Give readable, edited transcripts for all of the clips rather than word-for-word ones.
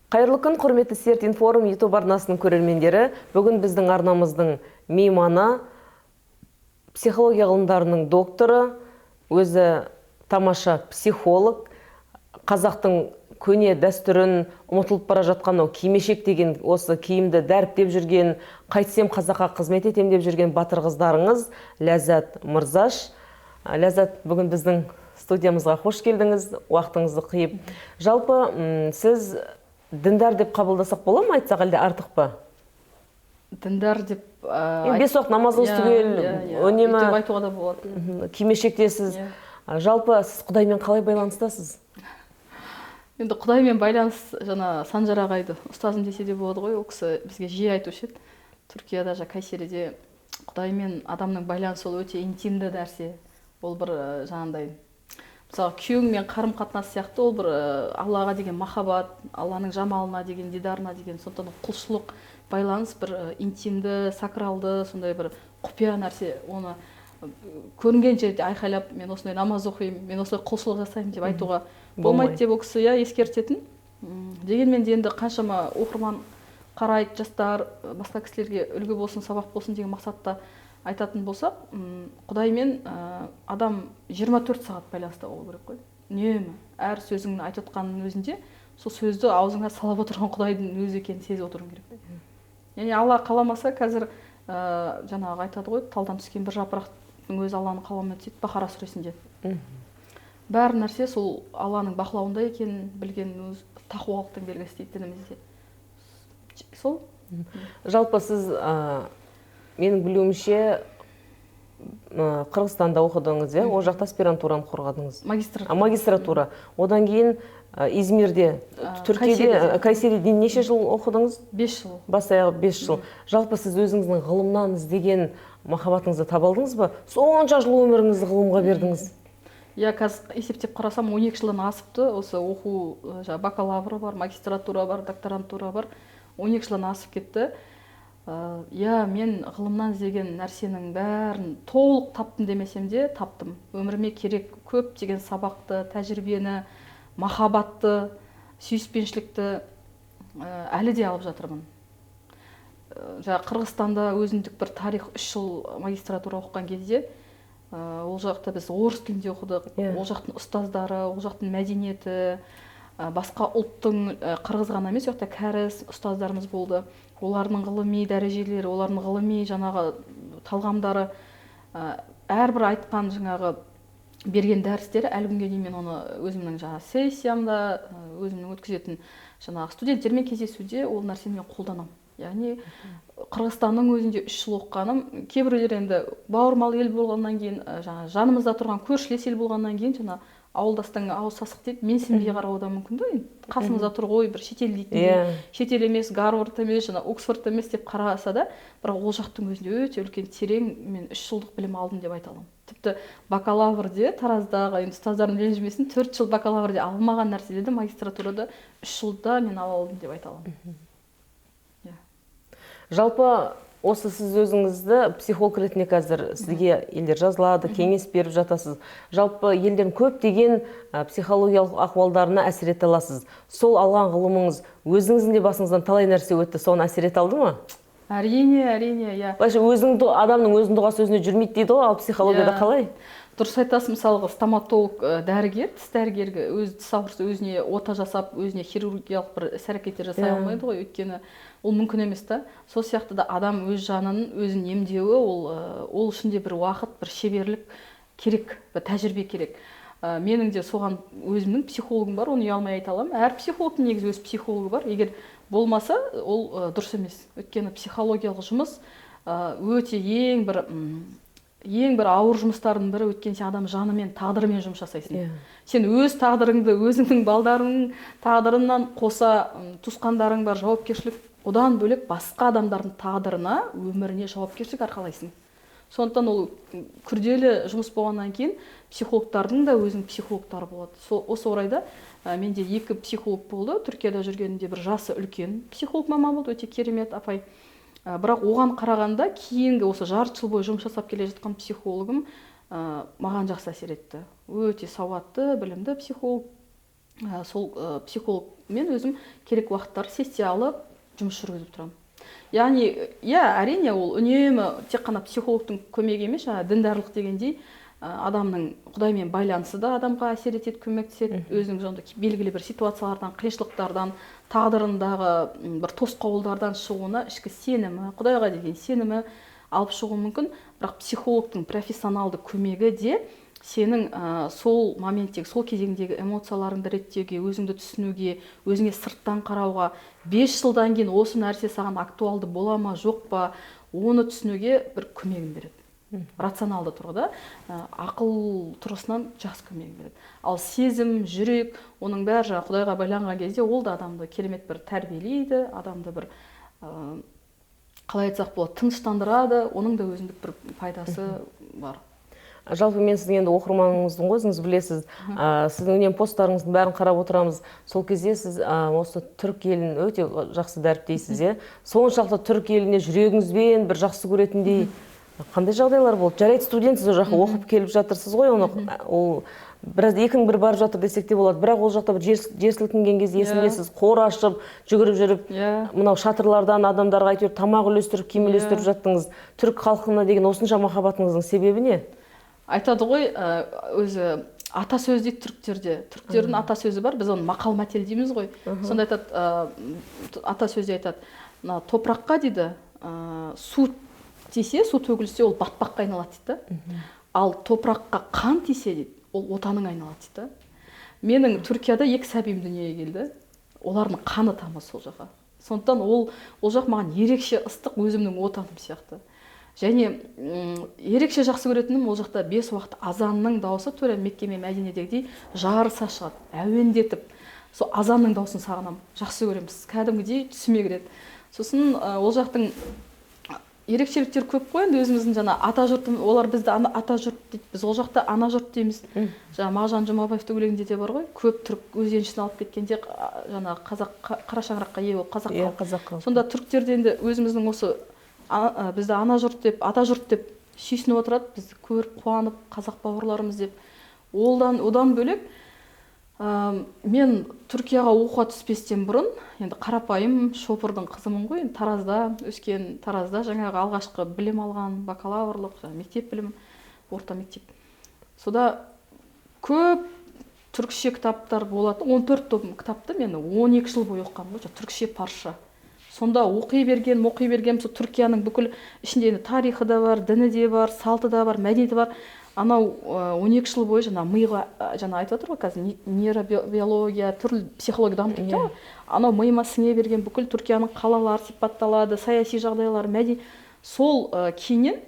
Қайырлы күн, құрметті Серт Информ YouTube арнасының көрермендері. Бүгін біздің арнамыздың мейманы психология ғылымдарының докторы, өзі тамаша психолог, қазақтың көне дәстүрін ұмытылып бара жатқан ол кимешек деген осы киімді дәріптеп жүрген, қайтсем қазаққа қызмет етем деп жүрген батыр қыздарыңыз Ләззат Мырзаш. Ләззат, бүгін біздің студиямызға қош келдіңіз, уақытыңызды қиып. Жалпы сіз діндар деп қабылдасақ бола ма, айтсақ, әлде артық па? Діндар деп Енді бес уақыт намазыңыз түгел, үнемі өйтіп айтуға да болады. Кимешектесіз. Жалпы сіз Құдаймен қалай байланыстасыз? Енді Құдаймен байланыс, жаңа Санжар ағайды ұстазым десе де болады ғой, ол кісі бізге жиі айтушы еді. Түркияда, жаңа Кайсериде Құдай мен адамның байланысы ол өте интимді нәрсе. Ол бір жаңағындай, мысалы, күйеуіңмен қарым қатынас сияқты, ол бір Аллаға деген махаббат, Алланың жамалына деген, дидарына деген, сондықтан құлшылық байланыс бір интимді, сакралды, сондай бір құпия нәрсе. Оны көрінген жерде айқайлап, мен осындай намаз оқимын, мен осылай құлшылық жасаймын деп айтуға болмайды деп ол кісі, иә, ескертетін. Дегенмен де енді қаншама оқырман қарайды, жастар, басқа кісілерге үлгі болсын, сабақ болсын деген мақсатта айтатын болсақ, Құдаймен адам 24 сағат байланыста болу керек қой. Үнемі әр сөзіңнің айтып отқанның өзінде сол сөзді аузыңа салып отырған Құдайдың өзі екенін сезіп отыруың керек. Яғни Алла қаламаса, қазір жаңағы айтады ғой, талдан түскен бір жапырақтың өзі Алланың қалауымен түседі, Бақара сүресінде. Бәр нәрсе сол Алланың бақылауында екенін білген өз тақуалықтың белгісі дейді дінімізде. Сол. Жалпы сіз, менің білуімше, Қырғызстанда оқыдыңыз, иә? Ол жақта аспирантураны қорғадыңыз. Магистратура. Магистратура. Одан кейін Измирде, Түркияде, Кайсериде. Кайсериде неше жыл оқыдыңыз? 5 жыл. Бас аяғы 5 жыл. Жалпы сіз өзіңіздің ғылымнан іздеген махаббатыңызды таба алдыңыз ба? Сонша жыл өміріңізді ғылымға бердіңіз. Иә, қазір есептеп қарасам, 12 жылдан асыпты. Осы оқу, жаңағы бакалавры бар, магистратура бар, докторантура бар. 12 жылдан асып кетті. Иә, мен ғылымнан іздеген нәрсенің бәрін толық таптым демесем де, таптым. Өміріме керек көптеген сабақты, тәжірибені, махаббатты, сүйіспеншілікті әлі де алып жатырмын. Жаңа Қырғызстанда өзіндік бір тарих, 3 жыл магистратура оқыған кезде, ол жақта біз орыс тілінде оқыдық. Ол жақтың ұстаздары, ол жақтың мәдениеті, басқа ұлттың, қырғыз ғана емес, ол жақта кәріс ұстаздарымыз болды. Олардың ғылыми дәрежелері, олардың ғылыми жаңағы талғамдары, әрбір айтқан жаңағы берген дәрістері әлі күнге дейін мен оны өзімнің жаңағы сессиямда, өзімнің өткізетін жаңағы студенттермен кездесуде ол нәрсені мен қолданамын. Яғни Қырғызстанның өзінде 3 жыл оқығаным, кейбіреулер енді бауырмал ел болғаннан кейін, жаңа жанымызда тұрған көршілес ел болғаннан кейін, жаңа ауылдастың ауыз сасық деп менсінбей қарауы да мүмкін да, енді қасымызда тұр ғой, бір шетел дейтін, шетел емес, Гарвард емес, жаңа Оксфорд емес деп қараса да, бірақ ол жақтың өзінде өте үлкен терең мен 3 жылдық білім алдым деп айта аламын. Тіпті бакалаврде, Тараздағы, енді ұстаздарым ренжімесін, 4 жыл бакалаврде алмаған нәрселерді магистратурада 3 жылда мен ала алдым деп айта аламын. Жалпы осы сіз өзіңізді психолог ретінде қазір сізге елдер жазылады, кеңес беріп жатасыз. Жалпы елдердің көптеген психологиялық ахуалдарына әсер ете аласыз. Сол алған ғылымыңыз өзіңіздің де басыңыздан талай нәрсе өтті, соны әсер ете алды ма? Әрине, әрине, иә. Былайша адамның өзінің дұғасы өзіне жүрмейді дейді ғой, ал психологияда қалай? Дұрыс айтасыз, мысалға, стоматолог, дәрігер, тіс дәрігері өз тіс ауырса өзіне ота жасап, өзіне хирургиялық бір іс әрекеттер жасай алмайды ғой, өйткені ол мүмкін емес та. Сол сияқты да адам өз жанын өзін емдеуі, ол үшін де бір уақыт, бір шеберлік керек, бір тәжірибе керек. Менің де соған өзімнің психологым бар, оны ұялмай айта аламын. Әр психологтың негізі өз психологы бар. Егер болмаса, ол дұрыс емес. Өйткені психологиялық жұмыс, өте ең бір ауыр жұмыстардың бірі, өйткені сен адам жанымен, тағдырымен жұмыс жасайсың. Сен өз тағдырыңды, өзіңнің балдарыңның тағдырынан қоса, туысқандарың бар, жауапкершілік, одан бөлек басқа адамдардың тағдырына, өміріне жауапкершілік арқалайсың. Сондықтан ол күрделі жұмыс болғаннан кейін психологтардың да өзінің психологтары болады. Осы орайда, менде 2 психолог болды. Түркияда жүргенімде бір жасы үлкен психолог маман болды, өте керемет апай. Бірақ оған қарағанда кейінгі осы жарты жыл бойы жұмыс жасап келе жатқан психологым, маған жақсы әсер етті. Өте сауатты, білімді психолог. Сол психологмен өзім керек уақыттар сессия алып жұмыс жүргізіп тұрамын. Яғни, иә, әрине, ол үнемі тек қана психологтың көмегі емес, жаңа діндарлық дегендей, адамның Құдаймен байланысы да адамға әсер етеді, көмектеседі. Өзінің жаңағыдай белгілі бір ситуациялардан, қиыншылықтардан, тағдырындағы бір тосқауылдардан шығуына ішкі сенімі, Құдайға деген сенімі алып шығуы мүмкін. Бірақ психологтың профессионалды көмегі де сенің сол моменттегі, сол кезеңдегі эмоцияларыңды реттеуге, өзіңді түсінуге, өзіңе сырттан қарауға, 5 жылдан кейін осы нәрсе саған актуалды бола ма, жоқ па, оны түсінуге бір көмегін береді. Рационалды тұрғыда, ақыл тұрғысынан жақсы көмегін береді. Ал сезім, жүрек, оның бәрі жаңағы Құдайға байланған кезде ол да адамды керемет бір тәрбиелейді, адамды бір қалай айтсақ болады, тыныштандырады, оның да өзіндік бір пайдасы бар. Жалпы мен сіздің енді оқырманыңызбын ғой, өзіңіз білесіз. Сіздің үнемі посттарыңыздың бәрін қарап отырамыз. Сол кезде сіз осы түрік елін өте жақсы дәріптейсіз, иә? Соншалықты түрік еліне жүрегіңізбен бір жақсы көретіндей қандай жағдайлар болды? Жарайды, студентсіз, ол жаққа оқып келіп жатырсыз ғой, оны ол біраз екінің бірі барып жатыр десек те болады. Бірақ ол жақта бір жер сілкінген кезде есімде сіз қор ашып, жүгіріп жүріп, мынау шатырлардан адамдарға әйтеуір тамақ үлестіріп, киім үлестіріп жаттыңыз. Түрік халқына деген осынша махаббатыңыздың себебі не? Айтады ғой, өзі ата сөз дейді түріктерде. Түріктердің ата сөзі бар, біз оны мақал мәтел дейміз ғой. Сонда айтады, ата сөзде айтады, мына топыраққа дейді, су тисе, су төгілсе, ол батпаққа айналады дейді да. Ал топыраққа қан тисе дейді, ол отаның айналады дейді да. Менің Түркияда 2 сәбиім дүниеге келді. Олардың қаны тамы сол жаққа. Сондықтан ол жақ маған ерекше ыстық, өзімнің отаным сияқты. Және ерекше жақсы көретінім, ол жақта 5 уақыт азанның дауысы тура Мекке мен Мәдинедегідей жарыса шығады, әуендетіп. Сол азанның дауысын сағынамын, жақсы көремін, кәдімгідей түсіме кіреді. Сосын ол жақтың ерекшеліктері көп қой енді, өзіміздің жаңа ата жұртым, олар бізді ата жұрт дейді, біз ол жақта ана жұрт дейміз. Жаңа Мағжан Жұмабаевтың өлеңінде де бар ғой, көп түрік өз еншісін алып кеткенде, жаңа қазақ қара шаңыраққа ие болып қазақ Иә, қалды. Қазақ қалды. Сонда түріктерде енді өзіміздің осы бізді ана жұрт деп, ата жұрт деп сүйсініп отырады, бізді көріп қуанып, қазақ бауырларымыз деп. Одан бөлек, мен Түркияға оқуға түспестен бұрын, енді қарапайым шопырдың қызымын ғой, енді Таразда өскен, Таразда жаңағы алғашқы білім алған, бакалаврлық, жаңағы мектеп білімі, орта мектеп. Сонда көп түрікше кітаптар болатын, 14 том кітапты мен 12 жыл бойы оқығанмын ғой, жаңағы түрікше, парсша. Сонда оқи берген, оқи берген, сол Түркияның бүкіл ішінде енді тарихы да бар, діні де бар, салты да бар, мәдениеті бар. Анау 12 жыл бойы жаңа миға, жаңа айтып отыр ғой қазір нейробиология, түрлі психология дамып кетті ғой. Анау миыма сіңе берген бүкіл Түркияның қалалары сипатталады, саяси жағдайлары, мәдени. Сол кейіннен,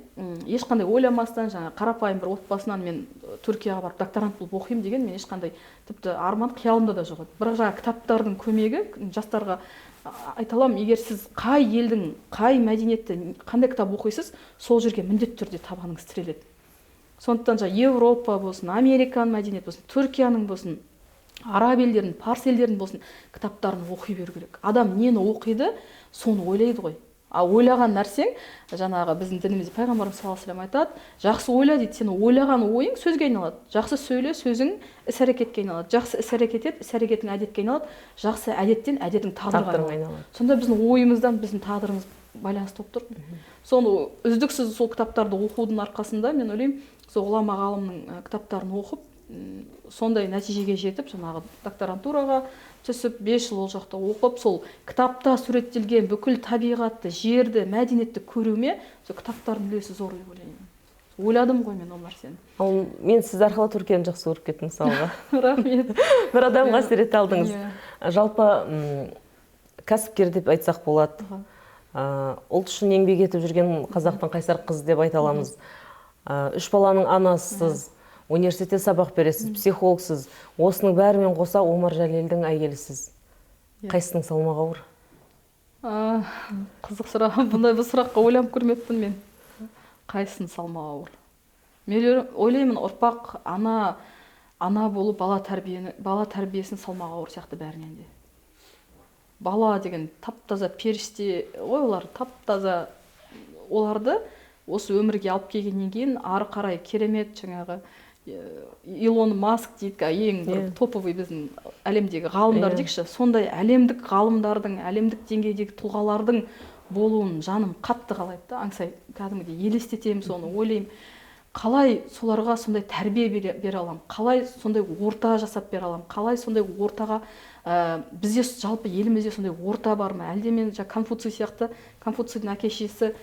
ешқандай ойламастан, жаңа қарапайым бір отбасынан мен Түркияға барып докторант болып оқимын деген мен ешқандай тіпті арман қиялымда да жоқ еді. Бірақ жаңа кітаптардың көмегі жастарға айта аламын, егер сіз қай елдің, қай мәдениетті, қандай кітап оқисыз, сол жерге міндетті түрде табаныңыз тіреледі. Сондықтан жаңа Европа болсын, Американ мәдениеті болсын, Түркияның болсын, араб елдерінің, парсы елдерінің болсын, кітаптарын оқи беру керек. Адам нені оқиды, соны ойлайды ғой. А ойлаған нәрсең, жаңағы біздің дінімізде пайғамбарымыз саллаллаху алейхи вассалам айтады, жақсы ойла дейді, сен ойлаған ойың сөзге айналады. Жақсы сөйле, сөзің іс-әрекетке айналады. Жақсы іс-әрекет ет, іс-әрекетің әдетке айналады. Жақсы әдеттен әдетің тағдырға Тағдырға айналады. айналады. Сонда біздің ойымыздан біздің тағдырымыз байланысты болып тұр. Соны үздіксіз сол кітаптарды оқудың арқасында мен ойлаймын, сол ғұлама ғалымның кітаптарын оқып, сондай нәтижеге жетіп, жаңағы докторантураға түсіп, 5 жыл ол жақта оқып, сол кітапта суреттелген бүкіл табиғатты, жерді, мәдениетті көруіме сол кітаптардың үлесі зор деп ойлаймын. Ойладым ғой мен ол нәрсені. Ал мен сіз арқылы Түркияны жақсы көріп кеттім мысалға. Рахмет. Бір адамға әсер ете алдыңыз. Жалпы, кәсіпкер деп айтсақ болады. Ұлт үшін еңбек етіп жүрген қазақтың қайсар қызы деп айта аламыз. 3 баланың анасысыз, университетте сабақ бересіз, психологсыз. Осының бәрімен қоса Омар Жәлелдің әйелісіз. Қайсысының салмағы ауыр? Қызық сұрақ. Бұндай бір сұраққа ойланып көрмеппін мен. Қайсысының салмағы ауыр? Мен ойлаймын, ұрпақ ана болып бала тәрбиесінің салмағы ауыр сияқты бәрінен де. Бала деген тап-таза періште ғой, олар тап-таза, оларды осы өмірге алып келгеннен кейін ары қарай керемет жаңағы, Илон Маск дейді, ең бір топовый біздің Әлемдегі ғалымдар дейікші, сондай әлемдік ғалымдардың, әлемдік деңгейдегі тұлғалардың болуын жаным қатты қалайды да, аңсайды, кәдімгідей елестетемін соны, ойлаймын, қалай соларға сондай тәрбие бере аламын, қалай сондай орта жасап бере аламын, қалай сондай ортаға, бізде жалпы елімізде сондай орта бар ма, әлде мен жаңа Конфуций сияқты, Конфуцийдің әке шешесі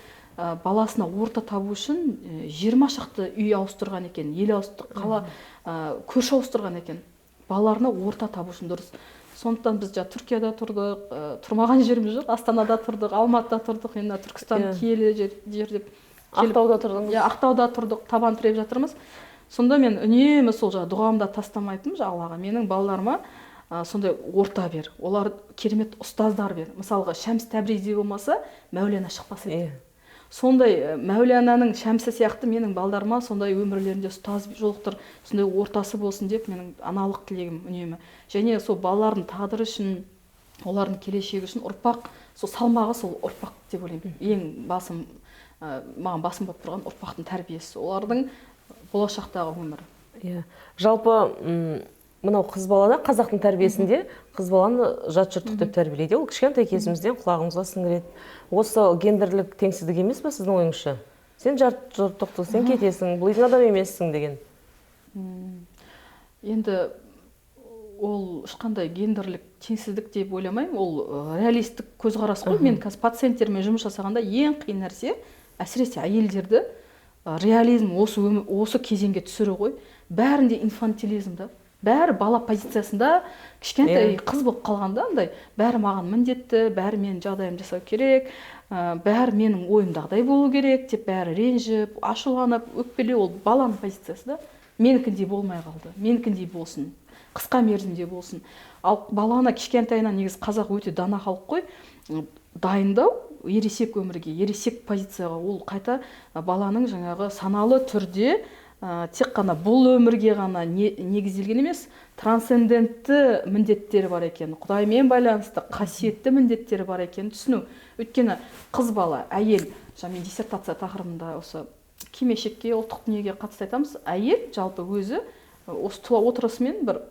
баласына орта табу үшін 20 шақты үй ауыстырған екен, ел ауыстыр, қала, көрші ауыстырған екен, балаларына орта табу үшін, дұрыс. Сондықтан біз жаңа Түркияда тұрдық, тұрмаған жеріміз жоқ, Астанада тұрдық, Алматыда тұрдық, енді Түркістан киелі жер деп келіп, Ақтауда тұрдыңыз. Иә, Ақтауда тұрдық, табан тіреп жатырмыз. Сонда мен үнемі сол жаңа дұғамда тастамайтынмын, жаңа Аллаға, менің балаларыма сондай орта бер, олар керемет ұстаздар бер. Мысалға, Шәмс Тәбризи болмаса, Мәулана шықпас еді. Сондай Мәулананың Шәмсі сияқты менің балдарыма сондай өмірлерінде ұстаз жолықтыр, сондай ортасы болсын деп менің аналық тілегім үнемі. Және сол балалардың тағдыры үшін, олардың келешегі үшін ұрпақ, сол салмағы сол ұрпақ деп ойлаймын. Ең басым, маған басым болып тұрған ұрпақтың тәрбиесі, олардың болашақтағы өмірі. Иә. Жалпы, мынау қыз баланы қазақтың тәрбиесінде қыз баланы жат жұрттық деп тәрбиелейді. Ол кішкентай кезімізден құлағымызға сіңіреді. Осы гендерлік теңсіздік емес пе сіздің ойыңызша? Сен жат жұрттықтың, сен кетесің, бұл үйдің адам емессің деген. Енді ол ешқандай гендерлік теңсіздік деп ойламаймын. Ол реалистік көзқарас қой. Мен қазір пациенттермен жұмыс жасағанда ең қиын нәрсе, әсіресе әйелдерді реализм осы кезеңге түсіру ғой. Бәрінде инфантилизм да. Бәрі бала позициясында кішкентай қыз болып қалғанда андай, бәрі маған міндетті, бәрі менің жағдайымды жасау керек, бәрі менің ойымдағыдай болу керек деп бәрі ренжіп, ашуланып, өкпелеу, ол баланың позициясы да. Менікіндей болмай қалды, менікіндей болсын, қысқа мерзімде болсын. Ал баланы кішкентайынан, негізі қазақ өте дана халық қой, дайындау ересек өмірге, ересек позицияға, ол қайта баланың жаңағы саналы түрде тек қана бұл өмірге ғана негізделген емес, трансцендентті міндеттері бар екенін, Құдаймен байланысты қасиетті міндеттері бар екенін түсіну. Өйткені қыз бала, әйел, жаңа мен диссертация тақырыбында осы кимешекке, ұлттық дүниеге қатысты айтамыз, әйел жалпы өзі осы туа отырысымен бір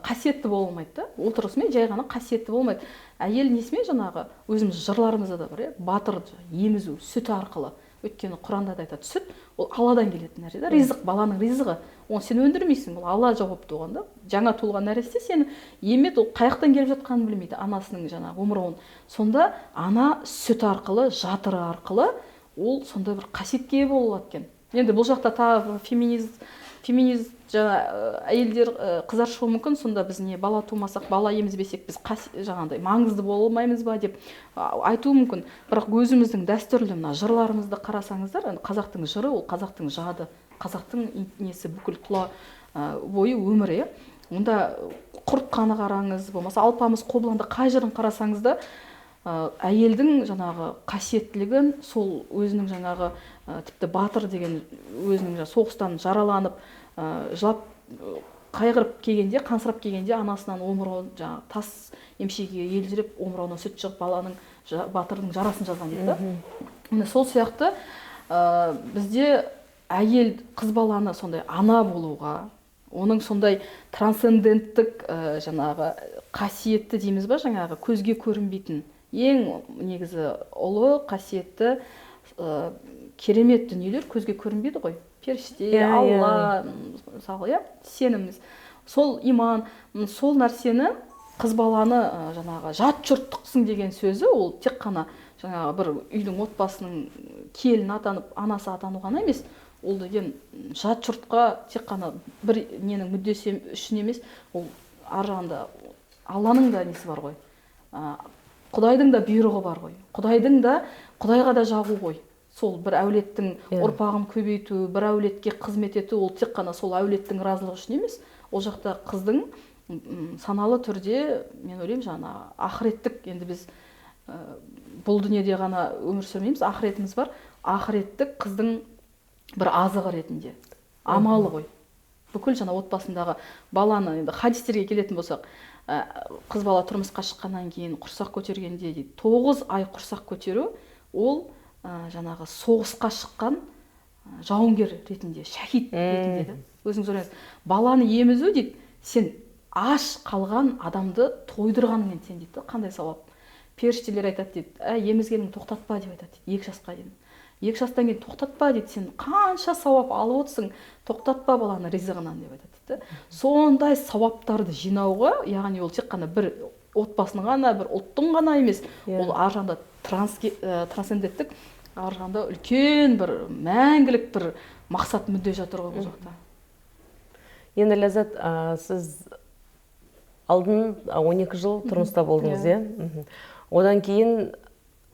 қасиетті бола алмайды да, отырысымен жай ғана қасиетті болмайды. Әйел несімен жаңағы өзіміз жырларымызда да бар, батыр емізу сүті арқылы. Өйткені Құранда да айтады, сүт ол Алладан келетін нәрсе да, ризық, баланың ризығы. Оны сен өндірмейсің, ол Алла жауапты оған да. Жаңа туылған нәресте сені емеді, ол қай жақтан келіп жатқанын білмейді, анасының жаңағы омырауын. Сонда ана сүті арқылы, жатыры арқылы ол сондай бір қасиетке ие бола алады екен. Енді бұл жақта тағы феминист жаңа әйелдер, қыздар шығуы мүмкін, сонда біз не бала тумасақ, бала емізбесек, біз жаңағыдай маңызды бола алмаймыз ба деп айтуы мүмкін. Бірақ өзіміздің дәстүрлі мына жырларымызды қарасаңыздар, енді қазақтың жыры ол қазақтың жады, қазақтың несі бүкіл тұла бойы өмірі, иә. Онда Құртқаны қараңыз, болмаса Алпамыс Қобыланды қай жырын қарасаңыз да, әйелдің жаңағы қасиеттілігін, сол өзінің жаңағы, тіпті батыр деген өзінің жаңа соғыстан жараланып, жылап, қайғырып келгенде, қансырап келгенде анасынан омырауын жаңағы тас емшегге елжіреп омырауынан сүт шығып баланың батырдың жарасын жазған дейді да. Міне сол сияқты, бізде әйел қыз баланы сондай ана болуға, оның сондай трансценденттік, жаңағы қасиетті дейміз ба, жаңағы көзге көрінбейтін ең негізі ұлы қасиетті, керемет дүниелер көзге көрінбейді ғой. Періште, Алла, мысалы, иә, сеніміміз. Сол иман, сол нәрсені қыз баланы, жаңағы жат жұрттықсың деген сөзі ол тек қана жаңағы бір үйдің отбасының келіні атанып, анасы атану ғана емес, ол деген жат жұртқа тек қана бір ненің мүддесі үшін емес, ол ар жағында Алланың да несі бар ғой. Құдайдың да бұйрығы бар ғой. Құдайға да жағу ғой. Сол бір әулеттің ұрпағын көбейту, бір әулетке қызмет ету, ол тек қана сол әулеттің разылығы үшін емес, ол жақта қыздың, саналы түрде, мен ойлаймын, жаңа ақыреттік, енді біз, бұл дүниеде ғана өмір сүрмейміз, ақыретіміз бар, ақыреттік қыздың бір азығы ретінде, амалы ғой. Бүкіл жаңа отбасындағы баланы, енді хадистерге келетін болсақ, қыз бала тұрмысқа шыққаннан кейін құрсақ көтергенде дейді, 9 ай құрсақ көтеру, ол, жаңағы соғысқа шыққан, жауынгер ретінде, шахид ретінде да. Өзіңіз ойлаңыз, баланы емізу дейді, сен Аш қалған адамды тойдырғаныңмен тең дейді. Қандай сауап. Періштелер айтады дейді, емізгеніңді тоқтатпа деп айтады дейді, 2 жасқа дейін. 2 жастан кейін тоқтатпа дейді, сен қанша сауап алып отырсың, тоқтатпа баланы ризығынан деп айтады дейді. Сондай сауаптарды жинауға, яғни ол тек қана бір отбасының ғана, бір ұлттың ғана емес, ол ар жағында трансценденттік, ар жағында үлкен бір мәңгілік бір мақсат мүдде жатыр ғой бұл жақта. Енді Ләззат, сіз алдын 12 жыл тұрмыста болдыңыз, иә? Одан кейін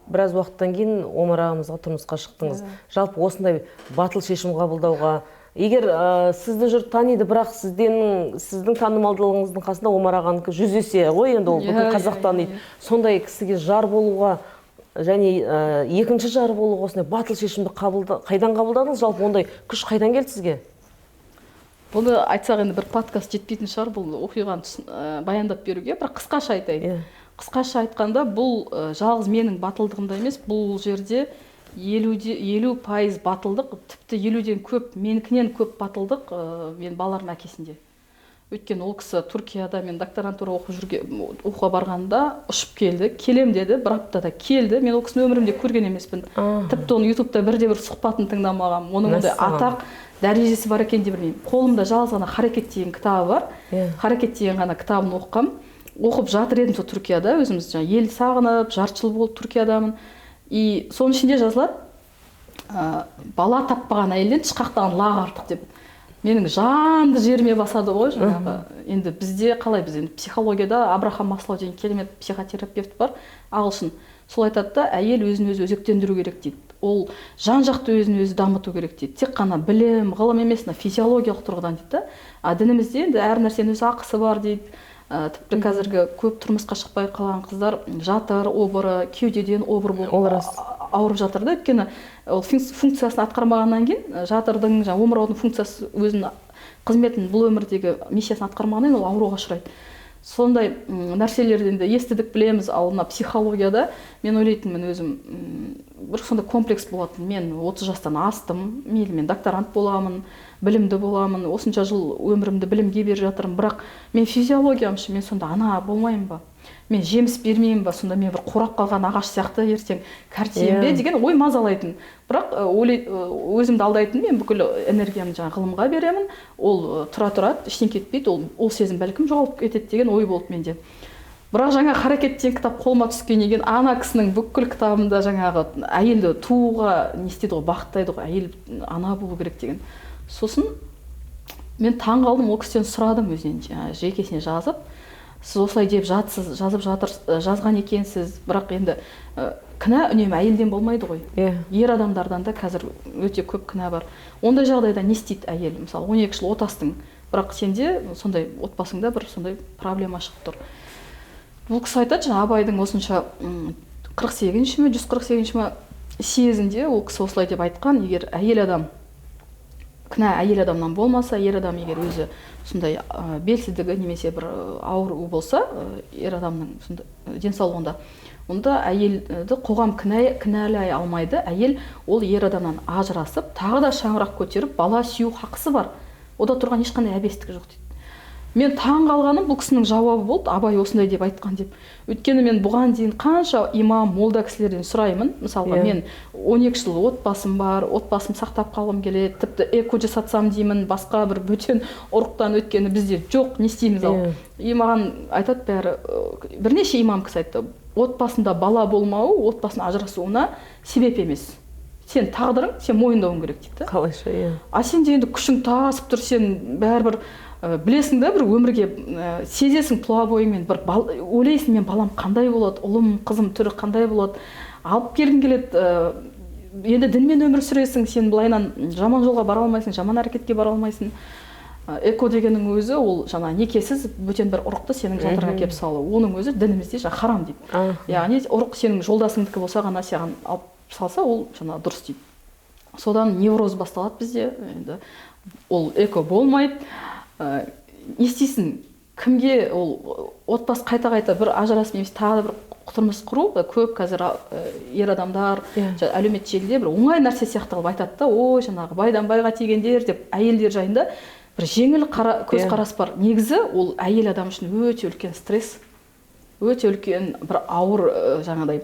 біраз уақыттан кейін Омар ағамызға тұрмысқа шықтыңыз. Жалпы осындай батыл шешім қабылдауға, егер сізді жұрт таниды, бірақ сіздің танымалдылығыңыздың қасында Омар ағанікі 100 есе ғой, енді ол бүкіл қазақ таниды. Сондай кісіге жар болуға және екінші жар болуға осындай батыл шешімді қайдан қабылдадыңыз? Жалпы ондай күш қайдан келді сізге? Бұны айтсақ енді бір подкаст жетпейтін шығар, бұл оқиғаны баяндап беруге, бірақ қысқаша айтайын. Қысқаша айтқанда, бұл жалғыз менің батылдығымда емес, бұл жерде 50% батылдық, тіпті 50-ден көп, менікінен көп батылдық мен балаларым әкесінде. Өйткені ол кісі Түркияда мен докторантура оқуға барғанда ұшып келді, келем деді, бір аптада келді. Мен ол кісіні өмірімде көрген емеспін. Тіпті оны ютубта бірде-бір сұхбатын тыңдамағанмын. Оның ондай атақ дәрежесі бар екен деп білмеймін. Қолымда жалғыз ғана Харекет деген кітабы бар. Харекет деген ғана кітабын оқығам. Оқып жатыр едім сол Түркияда, өзіміз жаңа ел сағынып, жарты жыл болып Түркиядамын. И соның ішінде жазылады, бала таппаған әйелден тышқақтаған лақ артық деп. Менің жанды жеріме басады ғой жаңағы. Енді бізде қалай, біз енді психологияда Абрахам Маслоу деген керемет психотерапевт бар, ағылшын. Сол айтады да, әйел өзін өзі өзектендіру керек дейді. Ол жан-жақты өзін өзі дамыту керек дейді. Тек қана білім, ғылым емес, физиологиялық тұрғыдан дейді да. А дінімізде енді әр нәрсенің өз ақысы бар дейді. Тіпті қазіргі көп тұрмысқа шықпай қалған қыздар жатыр обыры, кеудеден обыр болып ауырып жатыр да. Өйткені ол функциясын атқармағаннан кейін, жатырдың, жаңа омыраудың функциясы өзінің қызметін, бұл өмірдегі миссиясын атқармағаннан кейін ол ауруға ұшырайды. Сондай нәрселерді енді естідік, білеміз. Ал мына психологияда мен ойлайтынмын өзім, бір сондай комплекс болатын. Мен 30 жастан астым, мейлі мен докторант боламын, білімді боламын, осынша жыл өмірімді білімге беріп жатырмын, бірақ мен физиологиямшы, мен сонда ана болмаймын ба? Мен жеміс бермеймін ба? Сонда мен бір қурап қалған ағаш сияқты ертең кәртием бе деген ой мазалайтын. Бірақ өзімді алдайтын, мен бүкіл энергиямды жаңа ғылымға беремін, ол тұра тұрады, ештеңе кетпейді, ол сезім бәлкім жоғалып кетеді деген ой болды менде. Бірақ жаңа Харекет деген кітап қолыма түскеннен кейін, ана кісінің бүкіл кітабында жаңағы әйелді тууға не істейді ғой, бағыттайды ғой, әйел ана болу керек деген. Сосын мен таң қалдым, ол кісіден сұрадым өзінен, жекесіне жазып, сіз осылай деп жатсыз, жазып жатыр, жазған екенсіз, бірақ енді кінә үнемі әйелден болмайды ғой. Ер адамдардан да қазір өте көп кінә бар. Ондай жағдайда не істейді әйел? Мысалы, 12 жыл отастың, бірақ сенде сондай отбасыңда бір сондай проблема шығып тұр. Бұл кісі айтады, жаңа Абайдың осынша 48-ші ме, 148-ші ме съезінде ол кісі осылай деп айтқан, егер әйел адам, кінә әйел адамнан болмаса, ер адам егер өзі сондай белсіздігі немесе бір ауруы болса, ер адамның сондай денсаулығында, онда әйелді қоғам кінәлай алмайды. Әйел ол ер адамнан ажырасып, тағы да шаңырақ көтеріп, бала сүю хақысы бар. Ода тұрған ешқандай әбестік жоқ дейді. Мен таң қалғаным бұл кісінің жауабы болды, Абай осындай деп айтқан деп. Өйткені мен бұған дейін қанша имам, молда кісілерден сұраймын. Мысалға, мен 12 жыл отбасым бар, отбасым сақтап қалғым келеді, тіпті эко жасатсам деймін, басқа бір бөтен ұрықтан, өйткені бізде жоқ, не істейміз ал. И маған айтады бәрі, бірнеше имам кісі айтты, отбасында бала болмауы, отбасының ажырасуына себеп емес. Сен тағдырың, сен мойындауың керек дейді. Қалайша, иә. А сенде енді күшің тасып тұр, сен бәрібір білесің да, бір өмірге сезесің тұла бойыңмен, бір ойлайсың, мен балам қандай болады, ұлым, қызым түрі қандай болады, алып келгің келеді. Енді дінмен өмір сүресің, сен былайынан жаман жолға бара алмайсың, жаман әрекетке бара алмайсың. Эко дегеннің өзі ол жаңа некесіз бөтен бір ұрықты сенің жатырыңа келіп салу, оның өзі дінімізде жаңа харам дейді. Яғни ұрық сенің жолдасыңдікі болса ғана саған алып салса, ол жаңа дұрыс дейді. Содан невроз басталады бізде, енді ол эко болмайды. Не істейсің, кімге ол отбасы қайта-қайта бір ажырасып немесе тағы бір тұрмыс құру, көп қазір ер адамдар әлеуметтік желіде бір оңай нәрсе сияқты қылып айтады да, ой жаңағы байдан байға тигендер деп әйелдер жайында. Бір жеңіл көзқарас бар. Негізі ол әйел адам үшін өте үлкен стресс, өте үлкен бір ауыр жаңағыдай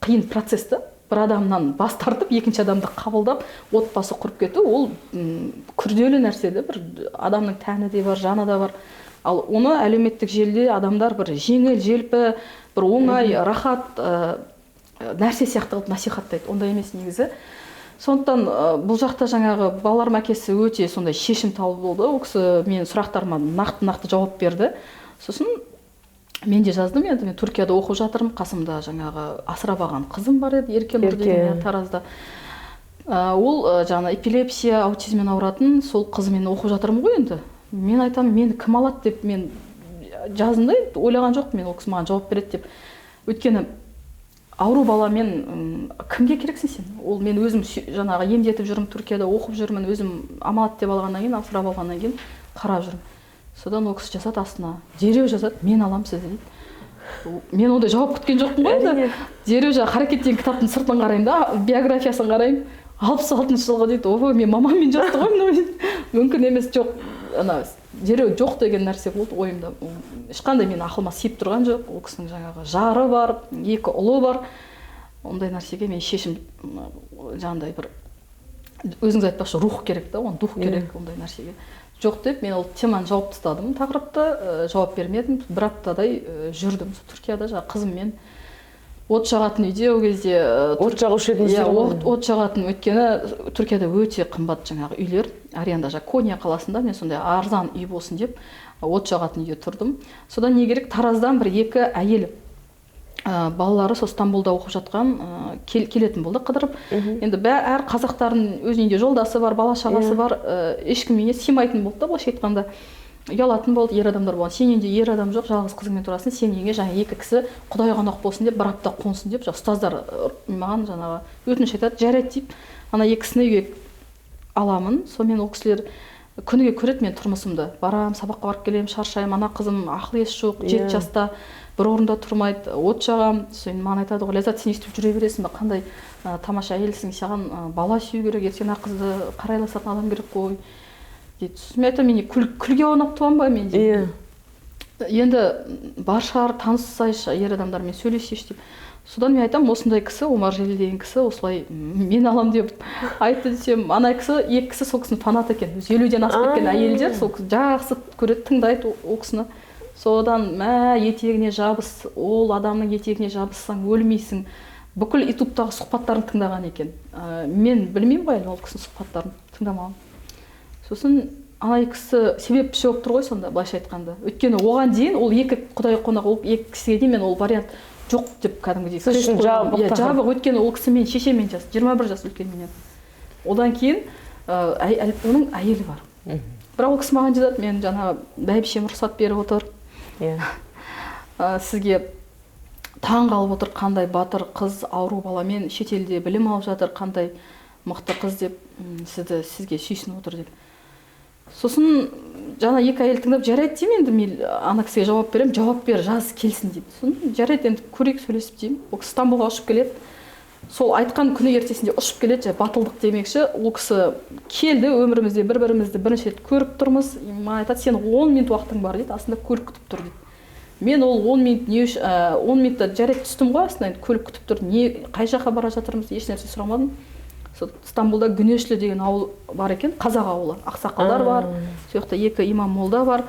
қиын процесс та. Бір адамнан бас тартып, екінші адамды қабылдап, отбасы құрып кету, ол күрделі нәрсе де, бір адамның тәні де бар, жаны да бар. Ал оны әлеуметтік желіде адамдар бір жеңіл, желпі, бір оңай, рахат нәрсе сияқты қылып насихаттайды. Ондай емес негізі. Сондықтан бұл жақта жаңағы балаларым әкесі өте сондай шешім тауып болды. Ол кісі менің сұрақтарыма нақты-нақты жауап берді. Сосын мен де жаздым, енді мен Түркияда оқып жатырмын, қасымда жаңағы асырап алған қызым бар еді, Еркенұр деген, Таразда. Ол жаңағы эпилепсия, аутизммен ауыратын, сол қызымен оқып жатырмын ғой енді. Мен айтамын, мені кім алады деп мен жаздым да, ойлаған жоқпын мен ол кісі маған жауап береді деп. Өйткені ауру баламен кімге керексің сен? Ол мен өзім жаңағы емдетіп жүрмін, Түркияда оқып жүрмін, өзім аманат деп алғаннан кейін, асырап алғаннан кейін қарап жүрмін. Содан ол кісі жазады астына, дереу жазады, мен аламын сізді дейді. Мен ондай жауап күткен жоқпын ғой енді. Дереу жаңағы Харекет деген кітаптың сыртын қараймын да, биографиясын қараймын. 66 жылғы дейді. Ой, мен мамаммен жасты ғой мынау. Мүмкін емес, жоқ. Ана дереу жоқ деген нәрсе болды ойымда. Ешқандай менің ақылыма сиып тұрған жоқ. Ол кісінің жаңағы жары бар, екі ұлы бар. Ондай нәрсеге мен шешім жаңағыдай бір, өзіңіз айтпақшы, рух керек та, оның дух керек ондай нәрсеге. Жоқ деп мен ол теманы жауып тастадым, тақырыпты, жауап бермедім. Бір аптадай жүрдім Түркияда жаңағы қызыммен. От жағатын үйде ол кезде. От жағушы едіңіздер ғой? От жағатын, өйткені Түркияда өте қымбат жаңағы үйлер, аренда. Жаңағы Кония қаласында мен сондай арзан үй болсын деп от жағатын үйде тұрдым. Содан не керек, Тараздан бір екі әйел, балалары сол Стамбулда оқып жатқан, келетін болды қыдырып. Енді әр қазақтардың өз үйінде жолдасы бар, бала шағасы бар, ешкім үйіне сыймайтын болды да, былайша айтқанда. Ұялатын болды, ер адамдар болған. Сен үйінде ер адам жоқ, жалғыз қызыңмен тұрасың, сен үйіңе жаңа екі кісі құдай қонақ болсын деп бір апта қонсын деп, жаңа ұстаздар маған жаңағы өтініш айтады, жарайды деп ана екі кісіні үйге аламын. Сонымен ол кісілер күніге көреді мен тұрмысымды. Барам, сабаққа барып келемін, шаршаймын, ана қызым ақыл есі жоқ, 7 жаста, бір орында тұрмайды, от жағамын. Сосын маған айтады ғой, Ләззат, сен өйстіп жүре бересің бе, қандай тамаша әйелсің, саған бала сүю керек, ертең ана қызды қарайласатын адам керек қой дейді. Сосын мен айтамын, мен күлге аунап туамын ба мен деймін. Енді бар шығар, таныссайшы, ер адамдармен сөйлесейші деп. Содан мен айтамын, осындай кісі, Омар Желі деген кісі, осылай мен алам деп айтты десем, ана кісі, екі кісі сол кісінің фанаты екен. Өзі 50-ден асып кеткен әйелдер, сол кісі жақсы көреді, тыңдайды ол кісіні. Содан етегіне жабыс, ол адамның етегіне жабыссаң өлмейсің. Бүкіл ютубтағы сұхбаттарын тыңдаған екен. Мен білмеймін ғой әлі ол кісінің сұхбаттарын, тыңдамағанмын. Сосын ана екі кісі себепші болып тұр ғой сонда, былайша айтқанда. Өйткені оған дейін ол екі құдай қонақ, ол екі кісіге дейін мен ол вариант жоқ деп кәдімгідей Сіз үшін крест қойған. жабық Иә, тақырып. жабық, өйткені ол кісі менің шешеммен жас, 21 жас үлкен менен. Одан кейін, оның әйелі бар. Бірақ ол кісі маған жазады, мен жаңағы бәйбішем рұқсат беріп отыр. Сізге таң қалып отыр, қандай батыр қыз ауру баламен шетелде білім алып жатыр, қандай мықты қыз деп, сізге сүйсініп отыр деп. Сосын жаңа екі әйел тыңдап, жарайды деймін енді, мен ана кісіге жауап беремін, жауап бер, жаз келсін дейді. Сосын жарайды енді көрейік, сөйлесіп деймін. Ол кісі Стамбулға ұшып келеді. Сол айтқан күні ертесінде ұшып келеді, жаңа батылдық демекші, ол кісі келді, өмірімізде бір-бірімізді бірінші рет көріп тұрмыз. Маған айтады, сен 10 минут уақытың бар дейді, астында көлік күтіп тұр дейді. Мен ол 10 минут не үшін, 10 минутта жарайды түстім ғой астына, енді көлік күтіп тұр, не, қай жаққа бара жатырмыз, еш нәрсе сұрамадым. Сол Стамбулда Гүнешлі деген ауыл бар екен, қазақ ауылы, ақсақалдар бар, сол жақта екі имам молда бар,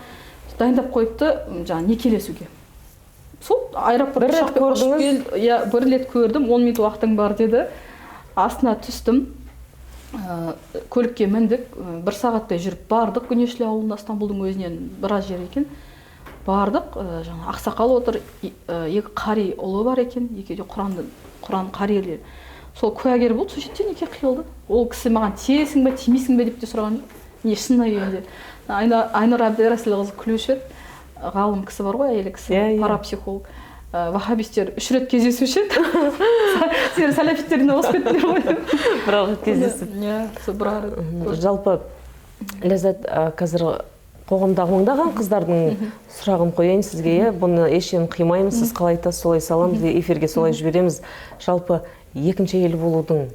дайындап қойыпты, жаңа некелесуге. Сол аэропортта Бір рет ұшақпен ұшып көрдіңіз? келді. Иә, бір рет көрдім, 10 минут уақытың бар деді. Астына түстім, көлікке міндік, бір сағаттай жүріп бардық Гүнешлі ауылына, Стамбулдың өзінен біраз жер екен. Бардық, жаңа ақсақал отыр, екі қари ұлы бар екен, екеуі де Құран қарилер. Сол куәгер болды, сол жерде неке қиылды. Ол кісі маған тиесің бе, тимейсің бе деп те сұраған жоқ. Не, шынына келгенде. Айнұр Әбдірәсілқызы күлуші еді. Ғалым кісі бар ғой, әйелі кісі, парапсихолог. Ваххабистер 3 рет кездесуші еді. Сендер сәләфиттерден озып кеттіңдер ғой деп. Бір ақ рет кездесіп. Иә, сол бір ақ рет. Жалпы, Ләззат, қазір қоғамдағы мыңдаған қыздардың сұрағын қояйын сізге, иә? Бұны еш жерін қимаймыз, сіз қалай айтасыз, солай саламыз, эфирге солай жібереміз. Жалпы, екінші әйел болудың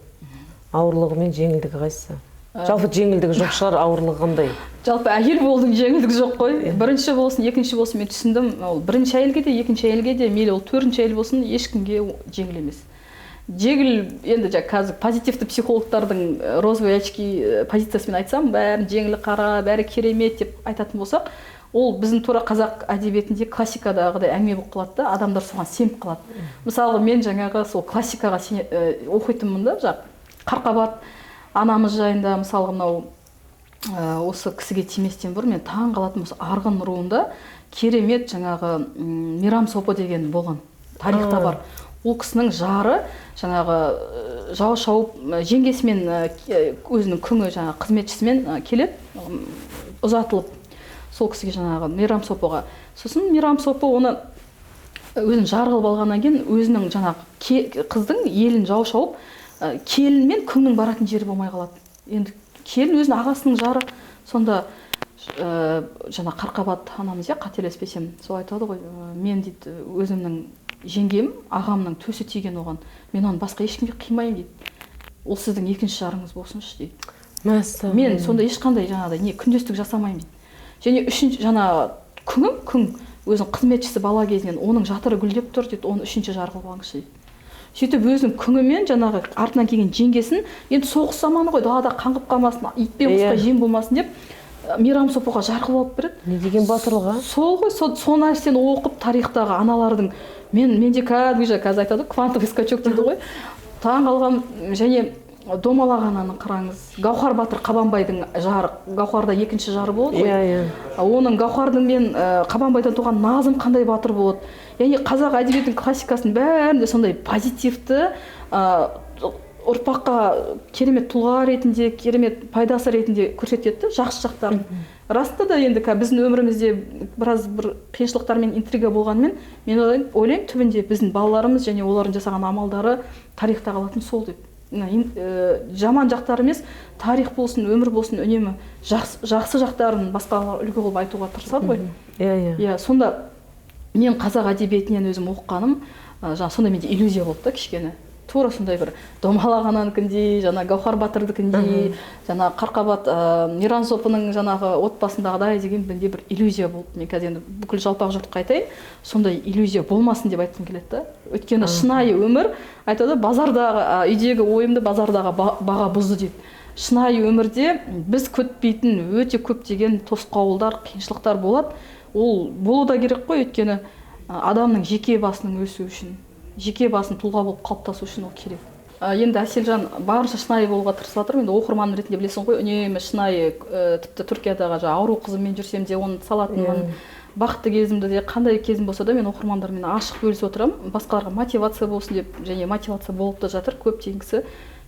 ауырлығы мен жеңілдігі қайсысы? Жалпы жеңілдігі жоқ шығар, ауырлығы қандай? Жалпы әйел болудың жеңілдігі жоқ қой. Бірінші болсын, екінші болсын, мен түсіндім. Ол бірінші әйелге де, екінші әйелге де, мейлі ол төртінші әйел болсын, ешкімге жеңіл емес. Жеңіл енді қазір позитивті психологтардың розовые очки позициясымен айтсам, бәрін жеңіл қара, бәрі керемет деп айтатын болсақ, ол біздің тура қазақ әдебиетінде классикадағыдай әңгіме болып қалады да, адамдар соған сеніп қалады. Мысалы, мен жаңағы сол классикаға оқитынмын да, жаңағы Қарқабат анамыз жайында, мысалға, мынау осы кісіге тиместен бұрын мен таң қалатын, осы Арғын руында керемет жаңағы Мейрам сопы деген болған, тарихта бар. Ол кісінің жары жаңағы жау шауып, жеңгесімен, өзінің күңі, жаңағы қызметшісімен келеді, ұзатылып сол кісіге, жаңағы Мейрам сопыға. Сосын Мейрам сопы оны өзін жар қылып алғаннан кейін, өзінің жаңағы қыздың елін жау шауып, келін мен күңнің баратын жері болмай қалады. Енді келін өзінің ағасының жары. Сонда жаңа Қарқабат анамыз, иә, қателеспесем, сол айтады ғой: «Мен, – дейді, – өзімнің жеңгем, ағамның төсі тиген оған, мен оны басқа ешкімге қимаймын», – дейді. «Ол сіздің екінші жарыңыз болсыншы», – дейді. Мәссаған. «Мен сонда ешқандай жаңағыдай не күндестік жасамаймын», – дейді. «Және үшінші жаңа күңім, күң өзінің қызметшісі бала кезінен, оның жатыры гүлдеп тұр, – дейді, – оны үшінші жар қылып алыңызшы», – дейді. Сөйтіп өзінің күңімен жаңағы артынан келген жеңгесін, енді соғыс заманы ғой, далада қаңғып қалмасын, ит пен құсқа жем болмасын деп, Мейрам сопыға жар қылып алып береді. Не деген батырлық, а? Сол ғой, сол нәрсені оқып, тарихтағы аналардың, менде кәдімгі, қазір айтады ғой, квантовый скачок дейді ғой, таң қалғанмын. Және Домалақ ананы қараңыз, Гауһар батыр, Қабанбайдың жары, Гауһарда екінші жары болады ғой. иә иә Оның, Гауһардың мен Қабанбайдан туған Назым қандай батыр болады. Яғни қазақ әдебиетінің классикасының бәрінде сондай позитивті, ұрпаққа керемет тұлға ретінде, керемет пайдасы ретінде көрсетеді да жақсы жақтарын. Расында да, енді біздің өмірімізде біраз бір қиыншылықтар мен интрига болғанымен, мен ойлаймын, түбінде біздің балаларымыз және олардың жасаған амалдары тарихта қалатын сол деп. Мына жаман жақтары емес, тарих болсын, өмір болсын, үнемі жақсы, жақсы жақтарын басқаларға үлгі қылып айтуға тырысады ғой. иә иә Иә, сонда мен қазақ әдебиетінен өзім оқығаным, жаңа сондай менде иллюзия болды да кішкене. Тура сондай бір Домалақ ананікіндей, жаңа Гауһар батырдікіндей, жаңа Қарқабат, Мейрам сопының жаңағы отбасындағыдай деген менде бір иллюзия болды. Мен қазір енді бүкіл жалпақ жұртқа айтайын, сондай иллюзия болмасын деп айтқым келеді да. Өйткені шынайы өмір айтады, базардағы, үйдегі ойымды базардағы баға бұзды дейді. Шынайы өмірде біз күтпейтін өте көптеген тосқауылдар, қиыншылықтар болады. Ол болу да керек қой, өйткені адамның жеке басының өсуі үшін, жеке басын тұлға болып қалыптасу үшін ол керек. Енді, Әселжан, барынша шынайы болуға тырысып жатырмын. Енді оқырман ретінде білесің ғой, үнемі шынайы, тіпті Түркиядағы жаңағы ауру қызыммен жүрсем де, оны салатынмын. Бақытты кезімді де, қандай кезім болса да, мен оқырмандармен ашық бөлісіп отырамын, басқаларға мотивация болсын деп. Және мотивация болып та жатыр. Көптеген кісі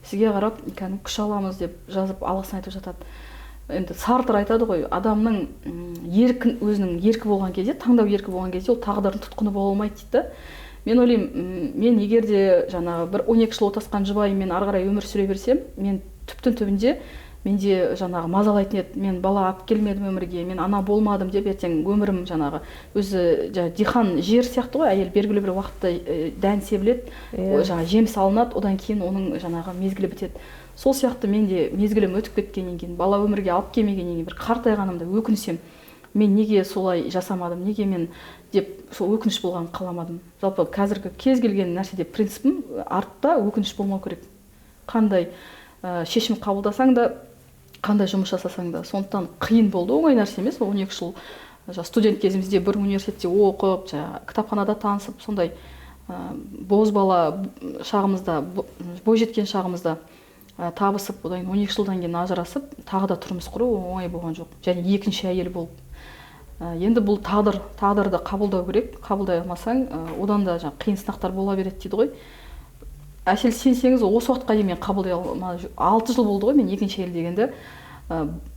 сізге қарап кәдімгі күш аламыз деп жазып, алғысын айтып жатады. Енді Сартр айтады ғой, адамның еркін, өзінің еркі болған кезде, таңдау еркі болған кезде, ол тағдырдың тұтқыны бола алмайды дейді да. Мен ойлаймын, мен егер де жаңағы бір 12 жыл отасқан жұбайыммен ары қарай өмір сүре берсем, мен түптің түбінде менде жаңағы мазалайтын еді, мен бала алып келмедім өмірге, мен ана болмадым деп. Ертең өмірім жаңағы өзі жаңа дихан жер сияқты ғой, әйел белгілі бір уақытта дән себіледі, жаңағы жеміс алынады, одан кейін оның жаңағы мезгілі бітеді. Сол сияқты мен де мезгілім өтіп кеткеннен кейін, бала өмірге алып келмегеннен кейін, бір қартайғанымда өкінсем, мен неге солай жасамадым, неге мен деп, сол өкініш болғанын қаламадым. Жалпы қазіргі кез келген нәрседе принципім: артта өкініш болмау керек, қандай шешім қабылдасаң да, қандай жұмыс жасасаң да. Сондықтан қиын болды, оңай нәрсе емес ол. 12 жыл жаңа студент кезімізде бір университетте оқып, жаңағы кітапханада танысып, сондай бозбала шағымызда, бойжеткен шағымызда табысып, одан кейін 12 жылдан кейін ажырасып, тағы да тұрмыс құру оңай болған жоқ және екінші әйел болып. Енді бұл тағдыр, тағдырды қабылдау керек. Қабылдай алмасаң, одан да жаңағы қиын сынақтар бола береді дейді ғой. Әсел, сенсеңіз, осы уақытқа дейін мен қабылдай алмай, 6 жыл болды ғой мен екінші әйел дегенді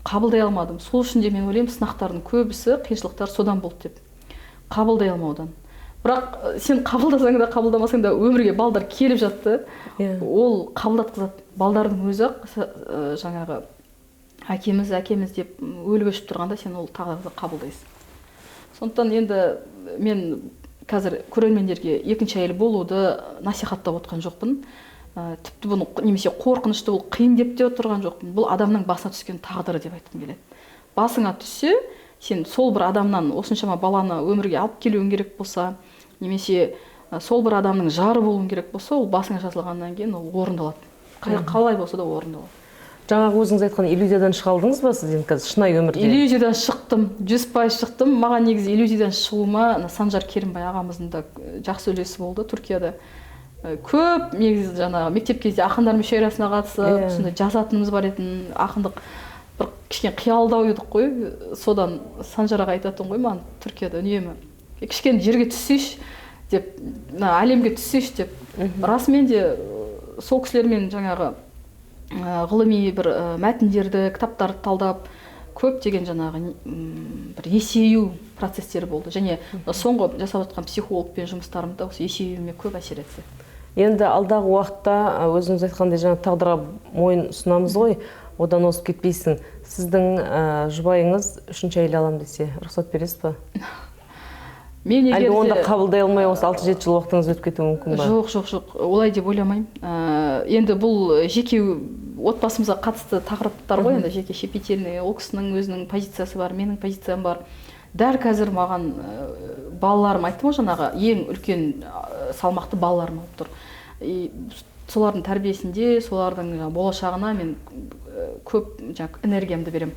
қабылдай алмадым. Сол үшін де мен ойлаймын, сынақтардың көбісі, қиыншылықтар содан болды деп, қабылдай алмаудан. Бірақ сен қабылдасаң да, қабылдамасаң да, өмірге балдар келіп жатты. Ол қабылдатқызады. Балдардың өзі ақ жаңағы әкеміз, әкеміз деп өліп өшіп тұрғанда, сен ол тағдырды қабылдайсың. Сондықтан енді мен қазір көрермендерге екінші әйел болуды насихаттап отқан жоқпын. Тіпті бұны немесе қорқынышты, бұл қиын деп те отырған жоқпын. Бұл адамның басына түскен тағдыры деп айтқым келеді. Басыңа түссе, сен сол бір адамнан осыншама баланы өмірге алып келуің керек болса, немесе сол бір адамның жары болуың керек болса, ол басыңа жазылғаннан кейін ол орындалады. Қалай болса да орындалады. Жаңағы өзіңіз айтқан иллюзиядан шыға алдыңыз ба сіз енді қазір шынайы өмірде? Иллюзиядан шықтым, 100% шықтым. Маған негізі иллюзиядан шығуыма Санжар Керімбай ағамыздың да жақсы үлесі болды Түркияда. Көп негізі жаңағы мектеп кезде ақындар мүшәйрасына қатысып, сондай жазатынымыз бар еді, ақындық бір кішкене қиялдау едік қой. Содан Санжар аға айтатын ғой маған Түркияда үнемі, кішкене жерге түссейші деп, мына әлемге түссейші деп. Расымен де сол кісілермен жаңағы ғылыми бір мәтіндерді, кітаптарды талдап, көптеген жаңағы бір есею процестері болды. Және соңғы жасап жатқан психологпен жұмыстарым да осы есеюіме көп әсер етті. Енді алдағы уақытта өзіңіз айтқандай жаңа тағдырға мойын ұсынамыз ғой, одан озып кетпейсің. Сіздің жұбайыңыз үшінші әйел алам десе, рұқсат бересіз ба? Мен егер Әлде онда қабылдай алмай осы 6-7 жыл уақытыңыз өтіп кетуі мүмкін ба? Жоқ, жоқ, жоқ, олай деп ойламаймын. Енді бұл жеке отбасымызға қатысты тақырыптар ғой, енді жеке щепетильный. Ол кісінің өзінің позициясы бар, менің позициям бар. Дәл қазір маған балаларым, айттым ғой жаңағы, ең үлкен салмақты балаларым алып тұр. И солардың тәрбиесінде, солардың жаңағы болашағына мен көп жаңағы энергиямды беремін.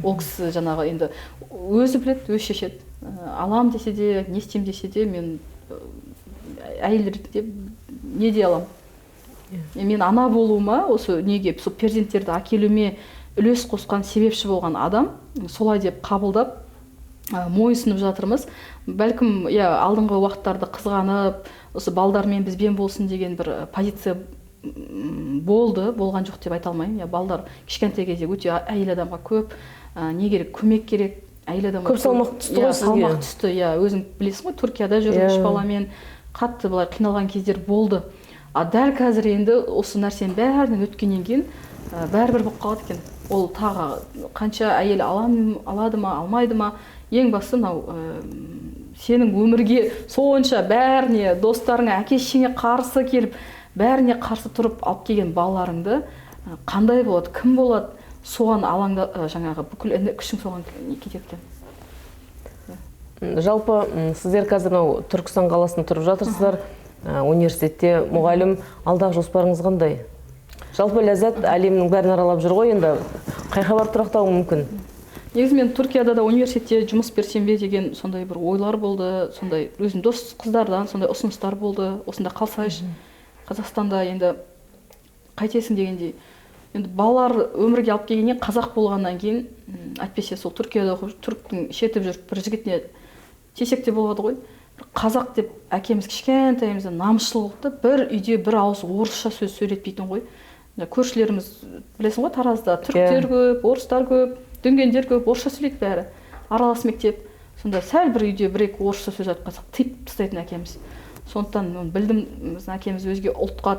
Ол кісі жаңағы енді өзі біледі, өзі шешеді. Алам десе де, не істеймін десе де, мен әйел ретінде не дей аламын? Мен ана болуыма, осы неге, сол перзенттерді әкелуіме үлес қосқан, себепші болған адам, солай деп қабылдап, мойынсұнып жатырмыз. Бәлкім, иә, алдыңғы уақыттарды қызғанып, осы балдармен бізбен болсын деген бір позиция болды, болған жоқ деп айта алмаймын. Иә, балдар кішкентай кезде өте әйел адамға көп, не керек, көмек керек. Әйел адамға көп салмақ түсті ғой сізге. Салмақ түсті, иә, өзің білесің ғой, Түркияда жүріп үш баламен қатты былай қиналған кездер болды. А дәл қазір енді осы нәрсенің бәрінен өткеннен кейін бәрібір болып қалады екен. Ол тағы қанша әйел алады ма, алмайды ма, ең бастысы мынау сенің өмірге сонша бәріне, достарыңа, әке шешеңе қарсы келіп, бәріне қарсы тұрып алып келген балаларыңды қандай болады, кім болады, соған алаңда, жаңағы бүкіл күшің соған кетеді екен. Жалпы, сіздер қазір мынау Түркістан қаласында тұрып жатырсыздар, университетте мұғалім, алдағы жоспарыңыз қандай? Жалпы Ләззат әлемнің бәрін аралап жүр ғой енді, қай барып тұрақтауы мүмкін? Негізі мен Түркияда да университетте жұмыс берсем бе деген сондай бір ойлар болды, сондай өзім дос қыздардан сондай ұсыныстар болды, осында қалсайшы, Қазақстанда енді қайтесің дегендей. Енді балалар өмірге алып келгеннен қазақ болғаннан кейін, әйтпесе сол Түркияда оқып, түріктің шетіп жүріп бір жігітіне тесек те болады ғой. Бір қазақ деп әкеміз кішкентайымыздан намысшыл болды да, бір үйде бір ауыз орысша сөз сөйлетпейтін ғой. Көршілеріміз білесің ғой, Таразда түріктер көп, орыстар көп, дүнгендер көп, орысша сөйлейді бәрі. Аралас мектеп. Сонда сәл бір үйде бір-екі орысша сөз айтып қалсақ, тыйып тастайтын әкеміз. Сондықтан мен білдім, біздің әкеміз өзге ұлтқа,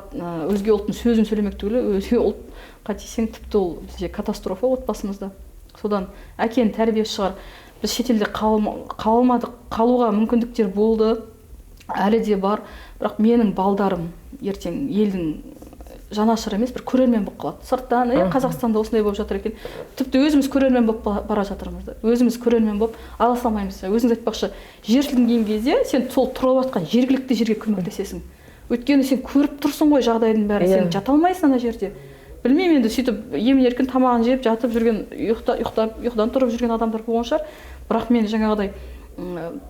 өзге ұлттың сөзін сөйлемек түгілі, өзге ұлтқа тисең тіпті ол бізде катастрофа отбасымызда. Содан әкенің тәрбиесі шығар. Біз шетелде қалмадық, қалуға мүмкіндіктер болды, әлі де бар. Бірақ менің балдарым ертең елдің жанашыры емес, бір көрермен болып қалады. Сырттан, Қазақстанда осындай болып жатыр екен. Тіпті өзіміз көрермен болып бара жатырмыз да. Өзіміз көрермен болып араласа алмаймыз. Өзіңіз айтпақшы, жер сілкінген кезде сен сол тұрып жатқан жергілікті жерге көмектесесің. Өйткені сен көріп тұрсың ғой жағдайдың бәрін. Сен жата алмайсың ана жерде. Білмеймін енді, сөйтіп емін еркін тамағын жеп жатып жүрген, ұйықтап, ұйқыдан тұрып жүрген адамдар болған шығар. Бірақ мен жаңағыдай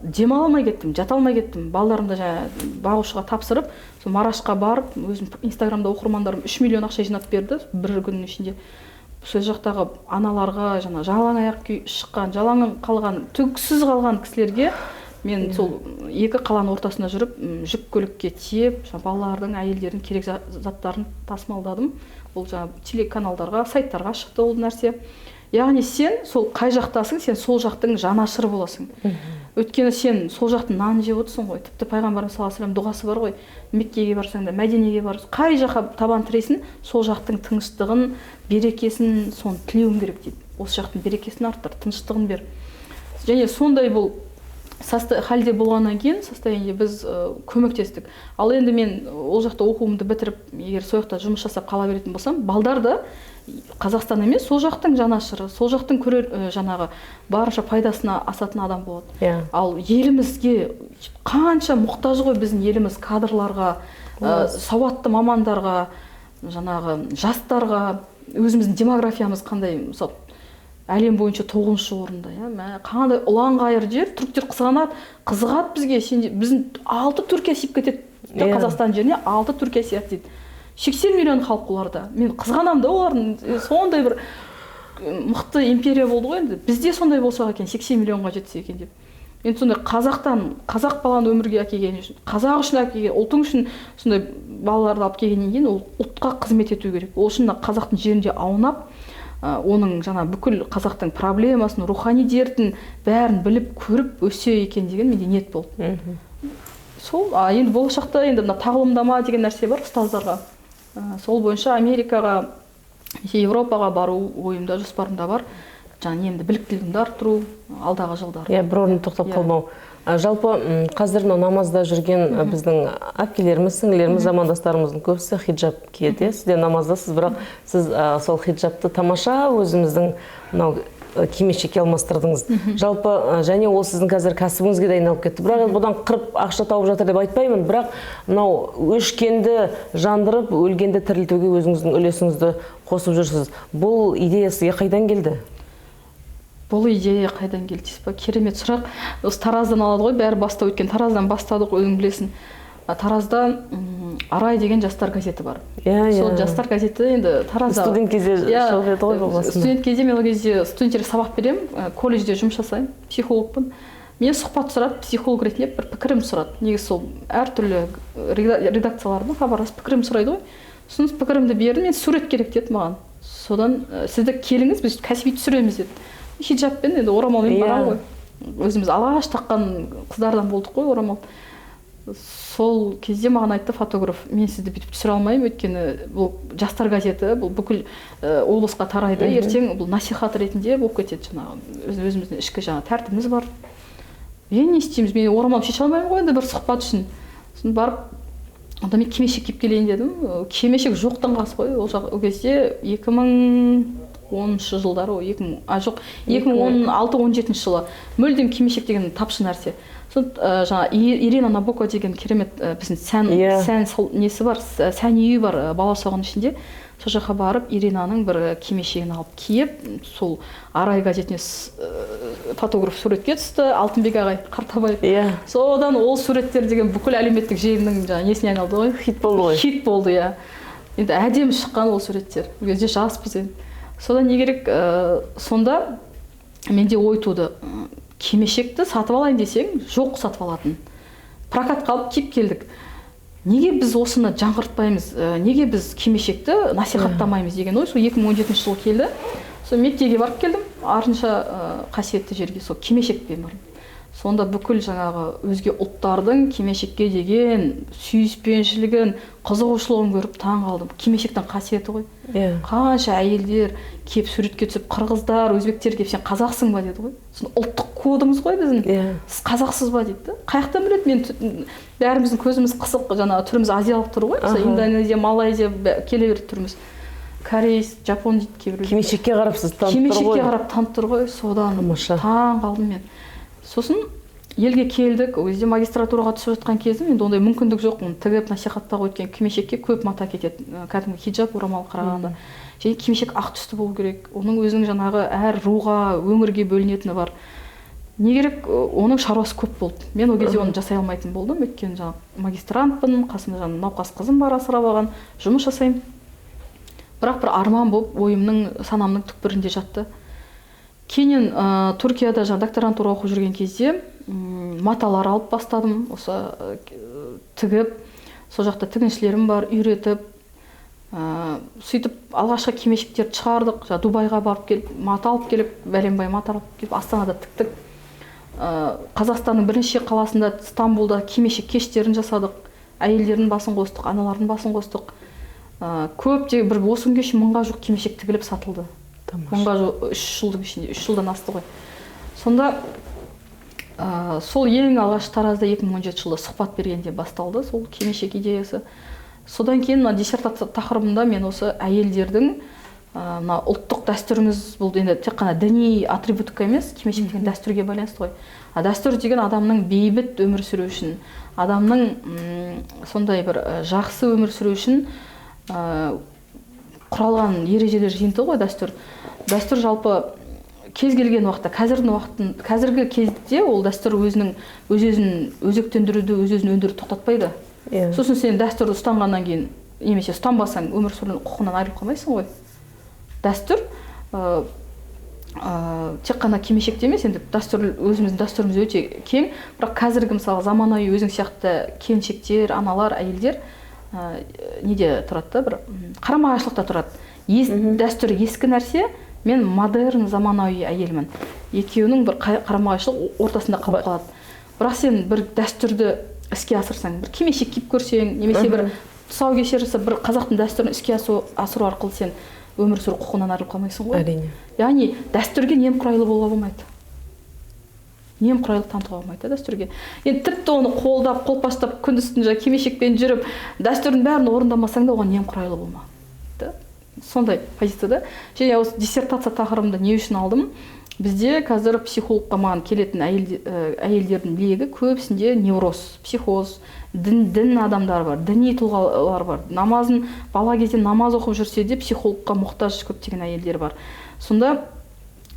демала алмай кеттім, жата алмай кеттім. Балаларымды жаңа бағушыға тапсырып, сол Марашқа барып, өзім Инстаграмда оқырмандарым 3 миллион ақша жинап берді бір күннің ішінде. Сол жақтағы аналарға, жаңа жалаң аяқ күй шыққан, жалаң қалған, түксіз қалған кісілерге мен сол екі қаланың ортасында жүріп, жүк көлікке тиеп, жаңа балалардың, әйелдердің керек заттарын тасымалдадым. Ол жаңа телеканалдарға, сайттарға шықты ол нәрсе. Яғни сен сол қай жақтасың, сен сол жақтың жанашыры боласың. Өйткені сен сол жақтың нанын жеп отырсың ғой. Тіпті пайғамбарымыз саллаллаху алейхи вассалам дұғасы бар ғой. Меккеге барсаң да, Мәдинеге барсаң, қай жаққа табан тіресің, сол жақтың тыныштығын, берекесін, соны тілеуің керек дейді. Осы жақтың берекесін арттыр, тыныштығын бер. Және сондай бұл Халде болғаннан кейін, состояние, біз көмектестік. Ал енді мен ол жақта оқуымды бітіріп, егер сол жақта жұмыс жасап қала беретін болсам, балдар да Қазақстан емес, сол жақтың жанашыры, сол жақтың көрер, жаңағы барынша пайдасына асатын адам болады. Ал елімізге қанша мұқтаж ғой біздің еліміз кадрларға, сауатты мамандарға, жаңағы жастарға. Өзіміздің демографиямыз қандай, мысалы, әлем бойынша 9-шы орында, иә, мә, қандай ұлан-ғайыр жер, түріктер қызғанады, қызығады бізге. Сен, біздің 6 Түркия сиып кетеді. Қазақстан жеріне 6 Түркия сияды дейді. 80 миллион халық оларда. Мен қызғанамын да олардың, сондай бір мықты империя болды ғой енді. Бізде сондай болсақ екен, 80 миллионға жетсе екен деп. Енді сондай қазақтан, қазақ баланы өмірге әкелген үшін, қазақ үшін әкелген, ұлтың үшін сондай балаларды алып келгеннен кейін ол ұлтқа қызмет ету керек. Ол үшін мына қазақтың жерінде аунап, оның жаңа бүкіл қазақтың проблемасын, рухани дертін бәрін біліп, көріп өссе екен деген менде ниет болды. Сол, енді болашақта енді мына тағылымдама деген нәрсе бар ұстаздарға. Сол бойынша Америкаға, Европаға бару ойымда, жоспарымда бар. Жаңа немді біліктілігімді арттыру алдағы жылдары. Иә, бір орында тоқтап қалмау. Жалпы, қазір мынау намазда жүрген біздің әпкелеріміз, сіңлілеріміз, замандастарымыздың көбісі хиджаб киеді, иә? Сіз де намаздасыз, бірақ сіз сол хиджабты тамаша өзіміздің мынау кимешекке алмастырдыңыз. Жалпы, және ол сіздің қазір кәсібіңізге де айналып кетті. Бірақ енді бұдан қырып ақша тауып жатыр деп айтпаймын, бірақ мынау өшкенді жандырып, өлгенді тірілтуге өзіңіздің үлесіңізді қосып жүрсіз. Бұл идея сізге қайдан келді? Бұл идея қайдан келді дейсіз ба? Керемет сұрақ. Осы Тараздан алады ғой, бәрі бастау, өткен Тараздан бастадық, өзің білесің. Таразда Арай деген жастар газеті бар. Сол жастар газеті енді Таразда. Студент кезде шығып еді ғой бұл басында. Студент кезде, мен ол кезде студенттерге сабақ беремін, колледжде жұмыс жасаймын, психологпын. Мен сұхбат сұрады, психолог ретінде бір пікірім сұрады. Негізі сол әртүрлі редакциялардан хабарласып пікірім сұрайды ғой. Сосын пікірімді бердім, мен сурет керек деді маған. Содан сізді келіңіз, біз кәсіби түсіреміз деді. Хиджабпен енді орамалмен барамын ғой. Өзіміз алғаш таққан қыздардан болдық қой орамал. Сол кезде маған айтты фотограф, мен сізді бүйтіп түсіре алмаймын, өйткені бұл жастар газеті, бұл бүкіл облысқа тарайды. Ертең бұл насихат ретінде болып кетеді, жаңағы өзіміздің ішкі жаңа тәртібіміз бар. Енді не істейміз, мен орамал шеше алмаймын ғой енді бір сұхбат үшін. Сосын барып, онда мен кимешек киіп келейін дедім. Кимешек жоқтың қасы ғой, ол жақ, ол кезде екі мың оныншы жылдары ғой, екі мың, а, жоқ, екі мың он алты, он жетінші жылы мүлдем кимешек деген тапшы нәрсе. Сосын жаңа Ирина Набоко деген керемет біздің сән сол несі бар, сән үйі бар, Баласағұн ішінде. Сол жаққа барып Иринаның бір кимешегін алып киіп, сол Арай газетіне фотограф суретке түсті, Алтынбек ағай Қартабаев. Содан ол суреттер деген бүкіл әлеуметтік желінің жаңа несіне айналды ғой. Хит болды ғой. Хит болды, иә. Енді әдемі шыққан ол суреттер. Ол кезде жаспыз енді. Содан не керек, сонда менде ой туды. Кимешекті сатып алайын десең, жоқ сатып алатын. Прокатқа алып киіп келдік. Неге біз осыны жаңғыртпаймыз, неге біз кимешекті насихаттамаймыз деген ой сол екі мың он жетінші жылы келді. Сол Меккеге барып келдім, артынша қасиетті жерге сол кимешекпен бардым. Сонда бүкіл жаңағы өзге ұлттардың кимешекке деген сүйіспеншілігін, қызығушылығын көріп таң қалдым. Кимешектің қасиеті ғой. Қанша әйелдер келіп суретке түсіп, қырғыздар, өзбектер келіп, сен қазақсың ба деді ғой. Сосын ұлттық кодымыз ғой біздің. Сіз қазақсыз ба дейді да. Қаяқтан біледі, мен бәріміздің көзіміз қысық, жаңағы түріміз азиялық тұр ғой. Мысалы, Индонезия, Малайзия, келе береді түріміз. Корей, жапон дейді кейбіреулер. Кимешекке қарап сіз танып тұр ғой. Кимешекке қарап танып тұр ғой. Содан Тамаша. таң қалдым мен. Сосын елге келдік, ол кезде магистратураға түсіп жатқан кезім, енді ондай мүмкіндік жоқ, оны тігіп насихаттауға, өйткені кимешекке көп мата кетеді, кәдімгі хиджаб орамал қарағанда. Және кимешек ақ түсті болу керек, оның өзінің жаңағы әр руға, өңірге бөлінетіні бар. Не керек, оның шаруасы көп болды. Мен ол кезде оны жасай алмайтын болдым, өйткені жаңағы магистрантпын, қасымда жаңағы науқас қызым бар, асырап алған, жұмыс жасаймын. Бірақ бір арман болып ойымның, санамның түкпірінде жатты. Кейіннен Түркияда жаңа докторантура оқып жүрген кезде маталар алып бастадым, осы тігіп, сол жақта тігіншілерім бар, үйретіп, сөйтіп алғашқы кимешектерді шығардық, жаңа Дубайға барып келіп, мата алып келіп, бәленбай мата алып келіп, Астанада тіктік. Қазақстанның бірнеше қаласында, Стамбулда кимешек кештерін жасадық, әйелдердің басын қостық, аналардың басын қостық. Көп де бір осы күнге шейін мыңға жуық кимешек тігіліп сатылды. Тамаша. Мыңға жуық, үш жылдың ішінде, үш жылдан асты ғой. Сонда Сол ең алғаш Таразда 2017 жылы сұхбат бергенде басталды сол кимешек идеясы. Содан кейін мына диссертация тақырыбында мен осы әйелдердің мына ұлттық дәстүріміз, бұл енді тек қана діни атрибутика емес, кимешек деген дәстүрге байланысты ғой. А дәстүр деген адамның бейбіт өмір сүру үшін, адамның сондай бір жақсы өмір сүру үшін құралған ережелер жиынтығы ғой дәстүр. Дәстүр жалпы кез келген уақытта, қазіргі кезде ол дәстүр өзінің өз-өзін өзектендіруді, өз-өзін өндіруді тоқтатпайды. Сосын сен дәстүрді ұстанғаннан кейін немесе ұстанбасаң, өмір сүру құқығынан айырылып қалмайсың ғой. Дәстүр тек қана кимешекте емес, енді дәстүр, өзіміздің дәстүріміз өте кең, бірақ қазіргі мысалы заманауи өзің сияқты келіншектер, аналар, әйелдер неде тұрады да, бір қарама-қайшылықта тұрады. Дәстүр ескі нәрсе, мен модерн заманауи әйелмін. Екеуінің бір қарама-қайшылық ортасында қалып қалады. Бірақ сен бір дәстүрді іске асырсаң, бір кимешек киіп көрсең, немесе бір тұсаукесер жасап, бір қазақтың дәстүрін іске асыру арқылы сен өмір сүру құқығынан айырылып қалмайсың ғой. Әрине. Яғни дәстүрге немқұрайлы болуға болмайды. Немқұрайлы танытуға болмайды дәстүрге. Енді тіпті оны қолдап, қолпаштап, күндіз түні жаңа кимешекпен жүріп, дәстүрдің бәрін орындамасаң да оған немқұрайлы болма. Да? Сондай позицияда. Және осы диссертация тақырыбында не үшін алдым? Бізде қазір психологқа маған келетін әйелдердің легі көбісінде невроз, психоз, дін адамдары бар, діни тұлғалар бар. Намазын бала кезден намаз оқып жүрсе де психологқа мұқтаж көптеген әйелдер бар. Сонда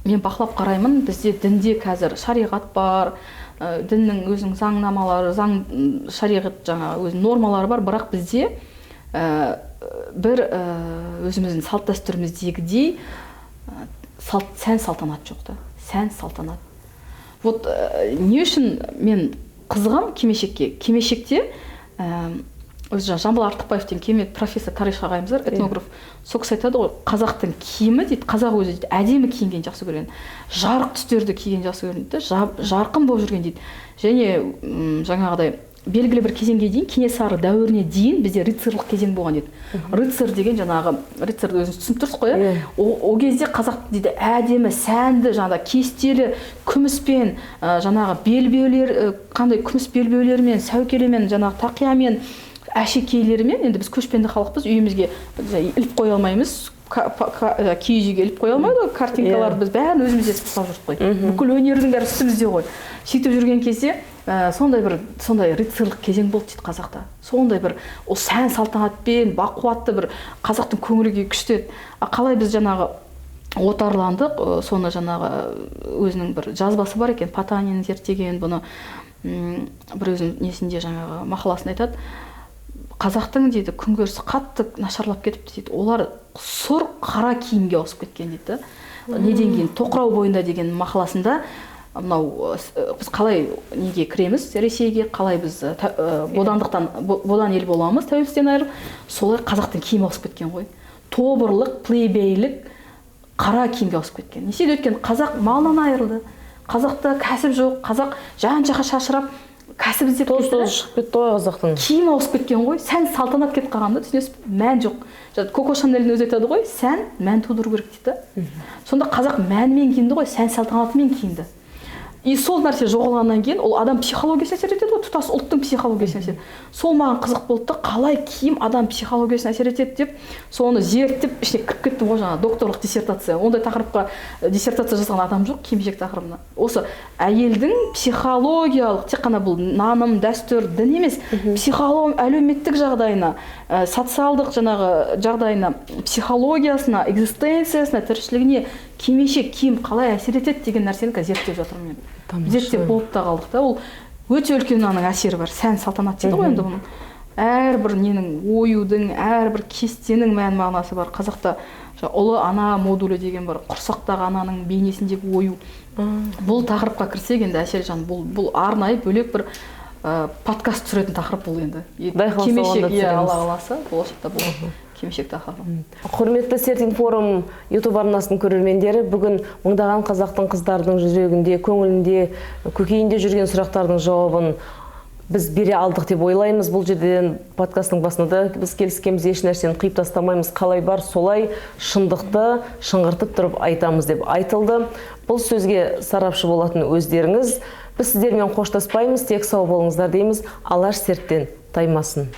мен бақылап қараймын, бізде дінде қазір шариғат бар, діннің өзінің заңнамалары, заң, шариғат жаңағы өзінің нормалары бар, бірақ бізде бір өзіміздің салт дәстүріміздегідей сән салтанат жоқ та, сән салтанат. Вот не үшін мен қызығам кимешекке? Кимешекте өзі жаңа Жамбыл Артықбаев деген керемет профессор, тарихшы ағайымыз бар, этнограф. Сол кісі айтады ғой, қазақтың киімі дейді, қазақ өзі дейді, әдемі киінген жақсы көрген, жарық түстерді киген жақсы көрген дейді, жарқын болып жүрген дейді. Және жаңағыдай белгілі бір кезеңге дейін, Кенесары дәуіріне дейін бізде рыцарьлық кезең болған дейді. Рыцарь деген жаңағы, рыцарьді өзіңіз түсініп тұрсыз ғой, иә? О кезде қазақ дейді әдемі, сәнді, жаңағыдай кестелі күміспен, жаңағы белбеулер, қандай күміс белбеулермен, сәукелемен, жаңағы тақиямен, әшекейлермен. Енді біз көшпенді халықпыз, үйімізге іліп қоя алмаймыз, киіз үйге іліп қоя алмайды ғой, картинкаларды біз бәрін өзіміз жасап жүрдік қой. Бүкіл өнердің бәрі үстімізде ғой. Сөйтіп жүрген кезде, сондай бір, сондай рыцарьлық кезең болды дейді қазақта. Сондай бір ол сән салтанатпен бақуатты бір қазақтың көңіл күйі күшті еді. А қалай біз жаңағы отарландық, соны жаңағы өзінің бір жазбасы бар екен, Потанин зерттеген бұны, бір өзінің несінде жаңағы мақаласында айтады. Қазақтың дейді күнкөрісі қатты нашарлап кетіпті дейді. Олар сұр қара киімге ауысып кеткен дейді да. Неден кейін тоқырау бойында деген мақаласында мынау, біз қалай неге кіреміз Ресейге, қалай біз бодандықтан, бодан ел боламыз тәуелсіздіктен айырылып, солай қазақтың киімі ауысып кеткен ғой. Тобырлық, плебейлік қара киімге ауысып кеткен. Не себеп? Өйткені қазақ малынан айырылды. Қазақта кәсіп жоқ, қазақ жан-жаққа шашырап кәсіп іздеп Тоз кетті да. тозы шығып кетті ғой қазақтың. Киім ауысып кеткен ғой, сән салтанат кетіп қалған да, түсінесіз бе? Мән жоқ. Жаңа Коко Шанельдің өзі айтады ғой, сән мән тудыру керек дейді да. Сонда қазақ мәнмен киінді ғой, сән салтанатымен киінді. И сол нәрсе жоғалғаннан кейін ол адам психологиясына әсер етеді ғой, тұтас ұлттың психологиясына әсер етеді. Сол маған қызық болды да, қалай киім адам психологиясына әсер етеді деп, соны зерттеп ішіне кіріп кеттім ғой, жаңағы докторлық диссертация. Ондай тақырыпқа диссертация жазған адам жоқ, кимешек тақырыбына. Осы әйелдің психологиялық, тек қана бұл наным, дәстүр, дін емес, әлеуметтік жағдайына, социалдық жаңағы жағдайына, психологиясына, экзистенциясына, тіршілігіне кимешек киім қалай әсер етеді деген нәрсені қазір зерттеп жатырмын мен. Тамаша. Зерттеп болып та қалдық та. Ол өте үлкен мынаның әсері бар. Сән салтанат дейді ғой енді бұның. Әрбір ненің, оюдың, әрбір кестенің мән мағынасы бар. Қазақта жаңа ұлы ана модулі деген бар, құрсақтағы ананың бейнесіндегі ою. Бұл тақырыпқа кірсек енді, Әселжан, бұл арнайы бөлек бір подкаст түсіретін тақырып бұл енді. Құдай қаласа, Кимешек, онда иә, түсіреміз. Алла қаласа, болашақта болады кимешек тақырыбы. Құрметті Серт-Информ YouTube арнасының көрермендері, бүгін мыңдаған қазақтың қыздарының жүрегінде, көңілінде, көкейінде жүрген сұрақтардың жауабын біз бере алдық деп ойлаймыз. Бұл жерден подкасттың басында да біз келіскенбіз, еш нәрсені қиып тастамаймыз, қалай бар солай шындықты шыңғыртып тұрып айтамыз деп айтылды. Бұл сөзге сарапшы болатын өздеріңіз. Біз сіздермен қоштаспаймыз, тек сау болыңыздар дейміз. Алаш серттен таймасын.